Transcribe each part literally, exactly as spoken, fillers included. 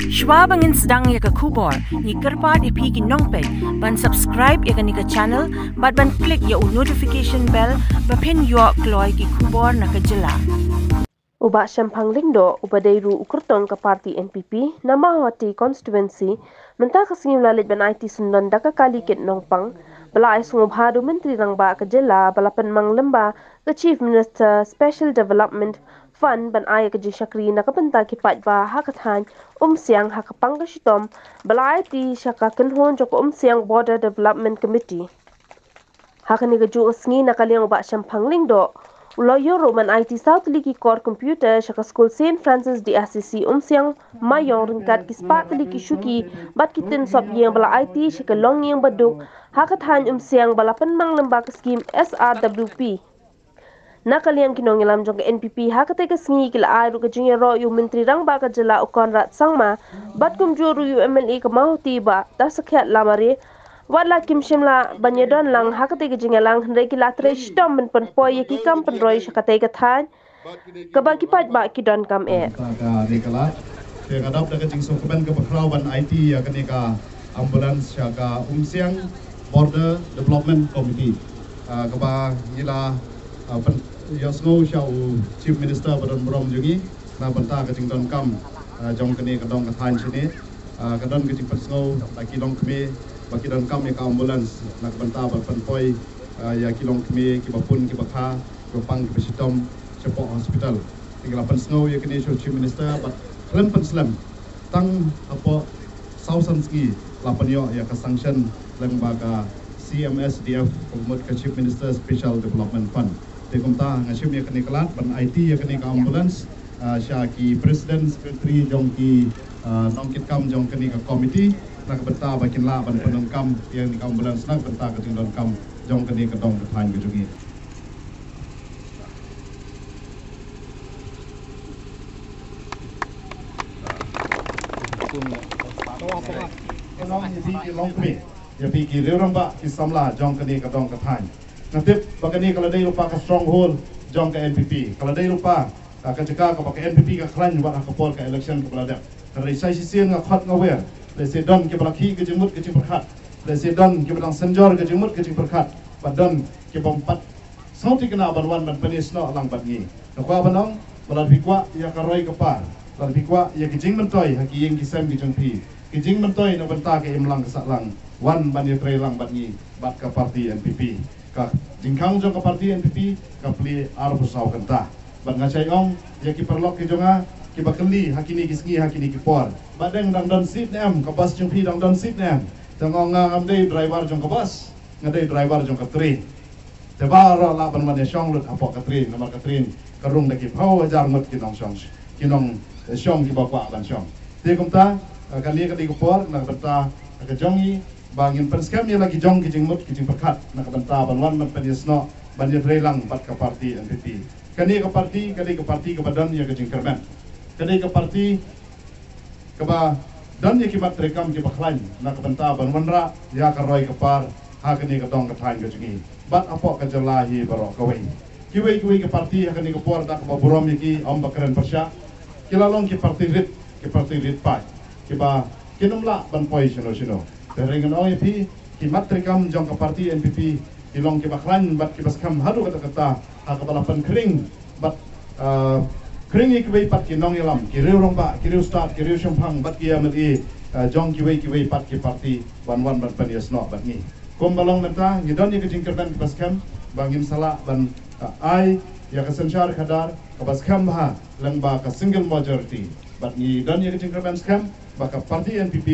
Shwa ba ngin sdang ïa ka khubor, ngi kyrpad ïa phi ki nongpeit ban subscribe ïa kane ka channel bad ban click ïa u notification bell ba phin ïoh kloi ki khubor na ka jylla. U Bah Shemphang Lyngdoh, uba dei ruh u kyrtong ka party N P P na Mawhati constituency, mynta ka sngi u la leit ban aiti syndon da ka kali kit nongpang ba la ai sngewbha da u Myntri Rangbah ka jylla ba la pynmang lyngba ka Chief Minister Special Development Fund ban ai ka jingshakri na ka bynta ki paidbah ha ka thaiñ Umsiang ha ka pang ka shitom ba la aiti sha ka kynhun jong ka Umsiang Border Development Committee. Ha kane kajuh ka sngi na ka liang u Bah Shemphang Lyngdoh u la ïoh ruh ban aiti saw tylli ki kor computer sha ka skul Saint Francis de Assisi Umsiang Maiong ryngkat ki spah tylli ki shuki bad ki tin sop ïing ba la aiti sha ka longïing baduk ha ka thaiñ Umsiang ba la pynmang lyngba ka skim S R W P. Na ka liang ki nongïalam jong ka N P P ha katei ka sngi ki la ai ruh ka jingïaroh ïa u Myntri Rangbah ka jylla u Conrad Sangma bad kumjuh ruh ïa u M L A ka Mawhati Bah Tasakhiat Lamare. Wat la kim shym la ban ïadon lang ha katei ka jingïalang hynrei ki la trei shitom ban pynpoi ïa ki kam pynroi sha katei ka thaiñ kaba ki paidbah ki donkam eh. Ka ne ka la te ka dap da ka jingsngewkmen kaba khraw ban aiti ïa kane ka ambulance sha ka Umsiang Border Development Committee, ah, kaba ngi la, ah, pyn-, ïohsngew sha u Chief Minister ba don burom jong ngi na bynta ka jingdonkam, ah, jong kane ka dong ka thaiñ shane. Ah, ka don ka jingpynsngew da ki longkmie ba ki donkam ïa ka ambulance na ka bynta ban pynpoi, ah, ïa ki longkmie kiba pun kiba kha kiba pang kiba shitom shapoh hospital. Te ngi la pynsngew ïa kane sha u Chief Minister bad khlem pynslem tang hapoh saw san sngi la pynïoh ïa ka sanction lyngba ka C M S D F, ka mut ka Chief Minister Special Development Fund. Te kumta nga shim ïa kane ka lad ban aiti ïa kane ka ambulance, ah, sha ki president secretary jong ki, ah, nongkitkam jong kane ka committee na ka bynta ba kin lah ban pyndonkam ïa kane ka ambulance na ka bynta ka jingdonkam jong kane ka dong ka thaiñ ka jong ngi. Ïa phi ki longkmie, ïa phi ki rangbah, ki samla jong kane ka dong ka thaiñ. Nga tip ba kane ka la dei lypa ka stronghold jong ka N P P, ka la dei lypa, ah, ka jaka kaba ka N P P ka khlaiñ wat ha ka por ka election kaba la dep. Hynrei sa shisien nga khot nga wer, lehse don kiba la khih ka jingmut ka jingpyrkhat, lehse don kiba dang synjor ka jingmut ka jingpyrkhat, bad don kiba ym pat sngewthikna ban wan ban pynïasnoh lang bad ngi. Nga kwah ban ong ba lada phi kwah ïa ka roi ka par, lada phi kwah ïa ka jingmyntoi ha ki ïing ki sem ki jong phi, ka jingmyntoi na bynta ka imlang ka sahlang, wan ban ïatrei lang bad ngi bad ka party N P P. Ka jingkhang jong ka party N P P ka plie arphew saw kynta. Bad nga shai ong ïa ki paralok ki jong nga kiba kylli ha kine ki sngi ha kine ki por, ba dang dang don seat ne em, ka bus jong phi dang don seat ne em. Te nga ong nga ngam dei driver jong ka bus, nga dei driver jong ka train. Te baroh lah ban wan ïashong lut hapoh ka train namar ka train ka rung da ki phew hajar ngut ki nongshong, ki nongshong kiba kwah ban shong. Te kumta, eh, kane ka dei ka por na ka bynta ka jong ngi ba ngin pynskhem ïa la ki jong ki jingmut ki jingpyrkhat na ka bynta ban wan ban pynïasnoh ban ïatrei lang bad ka party N P P. Kane ka party ka dei ka party kaba don ïa ka jingkyrmen, ka dei ka party kaba don ïa ki mat treikam kiba khlaiñ na ka bynta ban wanrah ïa ka roi ka par ha kane ka dong ka thaiñ ka jong ngi bad hapoh ka jylla hi baroh kawei. Kiwei kiwei ki party ha kane ka por da kaba burom ïa ki, ym ba kren pyrshah, ki la long ki party rit, ki party rit paid kiba kin ym lah ban poi shano shano. Te hynrei ngan ong ïa phi, ki mat treikam jong ka party N P P ki long kiba khlaiñ bad kiba skhem haduh katta katta ha kaba la pynkhring bad, ah, khring ïa kiwei pat ki nongïalam, ki riew rangbah, ki riew stad, ki riew shemphang bad ki M L A, ah, jong kiwei kiwei pat ki party ban wan ban pynïasnoh bad ngi. Kumba long mynta ngi don ïa ka jingkyrmen kaba skhem ba ngin sa lah ban, ah, ai ïa ka synshar khadar kaba skhem bha lyngba ka single majority. Bad ngi don ïa ka jingkyrmen skhem ba ka party N P P,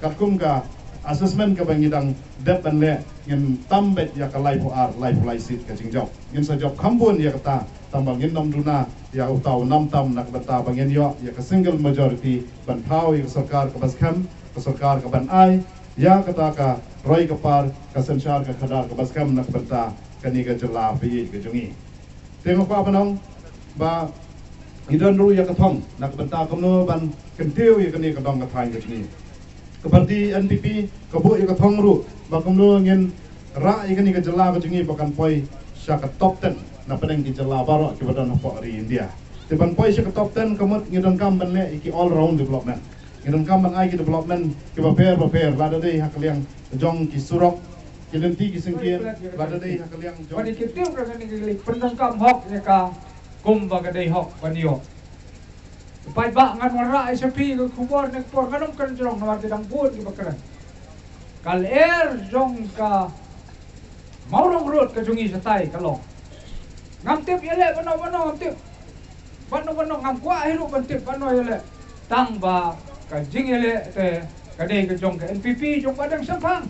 katkum ka assessment kaba ngi dang dep ban leh, ngin tam beit ïa ka laiphew ar, laiphew lai seat ka jingjop. Ngin sa jop kham bun ïa kata, tangba ngin ym duna ïa uta u nam tam na ka bynta ba ngin ïoh ïa ka single majority ban thaw ïa ka sorkar kaba skhem, ka sorkar kaban ai ïa kata ka roi ka par, ka synshar ka khadar kaba skhem na ka bynta kane ka jylla ba ïeit ka jong ngi. Te nga kwah ban ong ba ngi don ruh ïa ka thong na ka bynta kumno ban kyntiew ïa kane ka dong ka thaiñ ka jong ngi. Ka party N P P ka buh ïa ka thong ruh ba kumno ngin rah ïa kane ka jylla ka jong ngi ba kan poi sha ka top ten na pdeng ki jylla baroh kiba don hapoh ri India. Te ban poi sha ka top ten ka mut ngi donkam ban leh ïa ki all round development. Ngi donkam ban ai ki development kiba pher ba pher, lada dei ha ka liang jong ki surok, ki lynti ki syngkien, lada dei ha ka liang jong. Ba dei ki tip ra kane ki lei pyndonkam hok ïa ka kum ba ka dei hok ban ïoh. Paidbah, ngan wanrah ïa sha phi ka khubor ne ka por, ngan ym kren jrong namar ki dang bun kiba kren. Ka lyer jong ka Mawrong Road ka jong ngi shatai ka long, ngam tip ïaleh bano bano, ngam tip bano bano, ngam kwah hi ruh ban tip bano ïaleh. Tang ba ka jingïaleh te ka dei ka jong ka N P P jong Bah Deng Shemphang.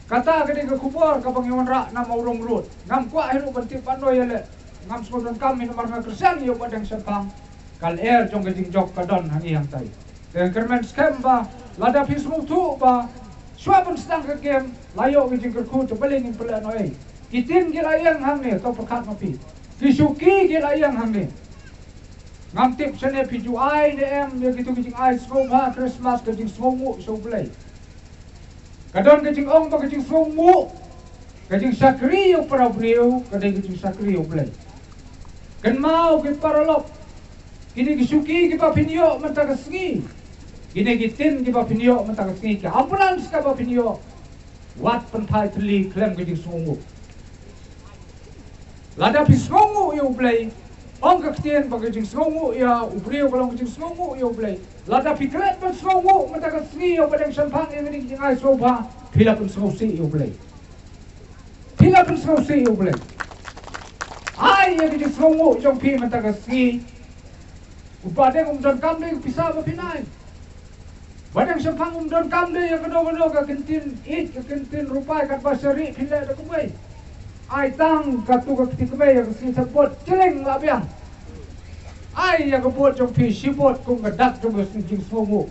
Kata ka dei ka khubor kaba ngi wanrah na Mawrong Road. Ngam kwah hi ruh ban tip bano ïaleh. Ngam sngewdonkam hi namar nga kyrshan ïa u Bah Deng Shemphang. Ka lyer jong ka jingjop ka don ha ngi hangtai. Te nga kyrmen skhem ba lada phi sngewthuh ba shuwa ban sdang ka game la ïoh ka jingkyrkhu, te balei ngin pynleh noh ei? Ki tin ki la ïeng hangne, to pyrkhat ma phi. Ki shuki ki la ïeng hangne. Ngam tip shane phi ju ai ne em ïa kito ki jingai sngewbha Christmas, ka jingsngewnguh sha U Blei. Ka don ka jingong ba ka jingsngewnguh, ka jingshakri ïa u para briew ka dei ka jingshakri ïa U Blei. Kynmaw ki paralok, kine ki shuki kiba phin ïoh mynta ka sngi, kine ki tin kiba phin ïoh mynta ka sngi, ki ambulance kaba phin ïoh, wat pynphai thylli khlem ka jingsngewnguh. Lada phi sngewnguh ïa U Blei, ong ka ktien ba ka jingsngewnguh ïa u briew ka long ka jingsngewnguh ïa U Blei. Lada phi klet ban sngewnguh mynta ka sngi ïa u Bah Deng Shemphang ïa kane ka jingai sngewbha, phi la pynsngewsih ïa U Blei. Phi la pynsngewsih ïa U Blei. Ai ïa ka jingsngewnguh jong phi mynta ka sngi. U Bah Deng um donkam de ka pisa ba phin ai. Bah Deng Shemphang um donkam de ïa kano kano ka kyntien ïeit, ka kyntien rupai, katba sha rieh phin leh da kawei. Ai tang katto ka kti kmie ïa ka sngi, sa bud shilling la biang. Ai ïa ka bud jong phi shi bud kum ka dak jong ka sngi jingsngewnguh.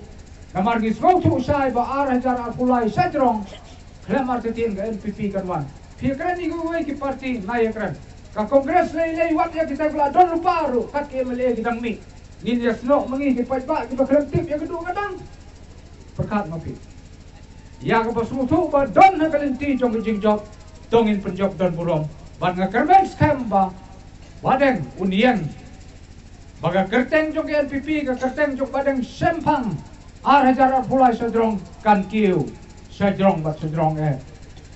Namar ngi sngewthuh shai ba ar hajar arphew lai sha jrong, khlem artatien ka N P P kan wan. Phi ïakren ïa kiwei ki party, nga ïakren. Ka Congress lei lei wat ïa kita ki la don lypa ruh, kat ki M L A ki dang mih. Ngin ïasnoh ma ngi ki paidbah kiba khlem tip ïa ka duh ka dang. Pyrkhat ma phi. Ïa kaba sngewthuh ba don ha ka lynti jong ka jingjop, to ngin pynjop don burom. Bad nga kyrmen skhem ba Bah Deng un ïeng. Ba ka kyrteng jong ka N P P, ka kyrteng jong Bah Deng Shemphang, ar hajar arphew lai sha jrong kan kiew sha jrong bad sha jrong eh.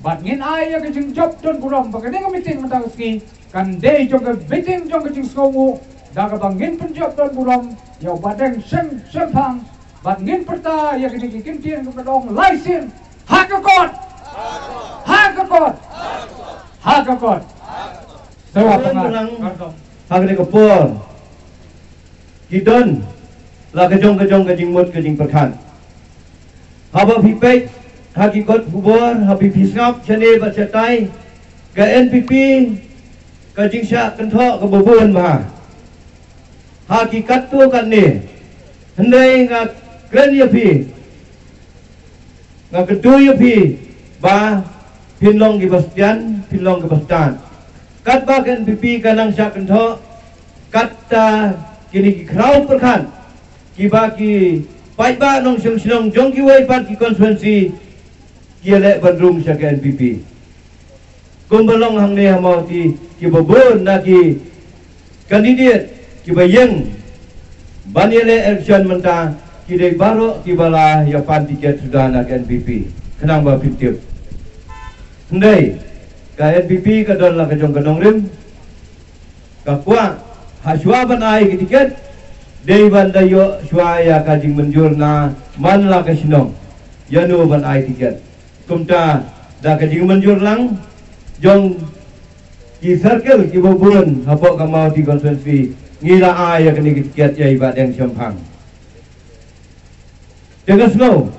Bad ngin ai ïa ka jingjop don burom ba kane ka meeting mynta ka sngi kan dei jong ka meeting jong ka jingsngewnguh, da kaba ngin pynjop don burom ïa u Bah Deng Shem, Shemphang. Bad ngin pyrta ïa kine ki kyntien kaba ong lai sien, ha ka kot, ha ka kot, ha ka kot. Sa wan pynlong ha kane ka por. Ki don la ka jong ka jong ka jingmut ka jingpyrkhat. Haba phi peit ha ki kot khubor, haba phi sngap shane bad shatai, ka N P P ka jingshah kynthoh kaba bun bha ha ki katto katne. Hynrei nga kren ïa phi, nga kyntu ïa phi ba phin long kiba stian, phin long kiba stad. Katba ka N P P ka nang shah kynthoh, katta kine ki khraw pyrkhat kiba ki paidbah nongshong shnong jong kiwei pat ki constituency ki ïaleh ban rung sha ka N P P. Kumba long hangne ha Mawhati, kiba bun na ki candidate kiba ïeng ban ïaleh election mynta ki dei baroh kiba la ïa pan tiket suda na ka N P P. Khnang ba phin tip. Hynrei ka N P P ka don la ka jong ka nongrim. Ka kwah ha shuwa ban ai ka tiket, dei ban da ïoh shuwa ïa ka jingmynjur na man la ka shnong ïa no ban ai tiket. Kumta da ka jingmynjur lang jong ki circle kiba bun hapoh ka Mawhati constituency, ngi la ai ïa kane ka tiket ïa i Bah Deng Shemphang. Te nga sngew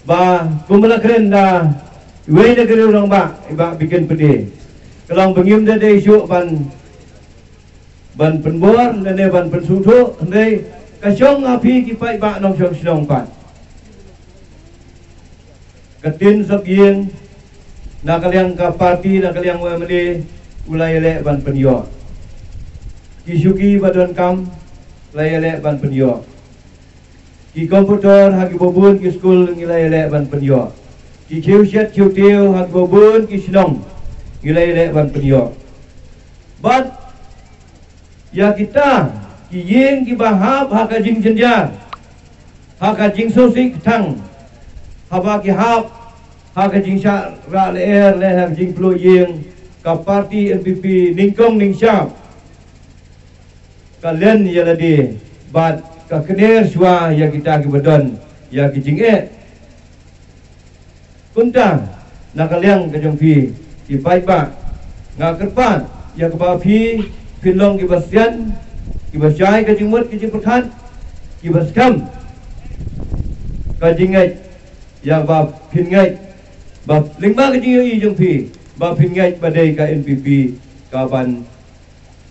ba kumba la kren da iwei na ki riew rangbah, i Bah Bikin Pde, ka long ba ngim da dei shuh ban, ban pynbor ne ban pynsngewthuh, hynrei ka shong ha phi ki paidbah nongshong shnong pat. Ka tin sop ïing na ka liang ka party, na ka liang u M L A, u la ïaleh ban pynïoh. Ki shuki ba donkam la ïaleh ban pynïoh. Ki komputor ha kiba bun ki skul ngi la ïaleh ban pynïoh. Ki khiew shet khiew tiew ha kiba bun ki shnong ngi la ïaleh ban pynïoh. Bad ïa kita ki ïing kiba hap ha ka jingjynjar, Ha ka jingsngewsih tang haba ki hap ha ka jingshah rah lyer lane ha ka jingpluh ïing, ka party N P P nyngkong nyngshap ka len ïa lade bad ka kner shuwa ïa kita kiba don ïa ki jingeh. Kumta na ka liang ka jong phi ki paidbah, nga kyrpad ïa kaba phi phin long kiba sian, kiba shai ka jingmut ka jingpyrkhat, kiba skhem ka jingngeit ïa ba phin ngeit ba lyngba ka jingïohi jong phi ba phin ngeit ba dei ka N P P ka ban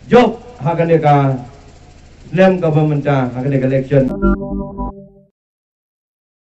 jop ha kane ka snem kaba mynta ha kane ka election.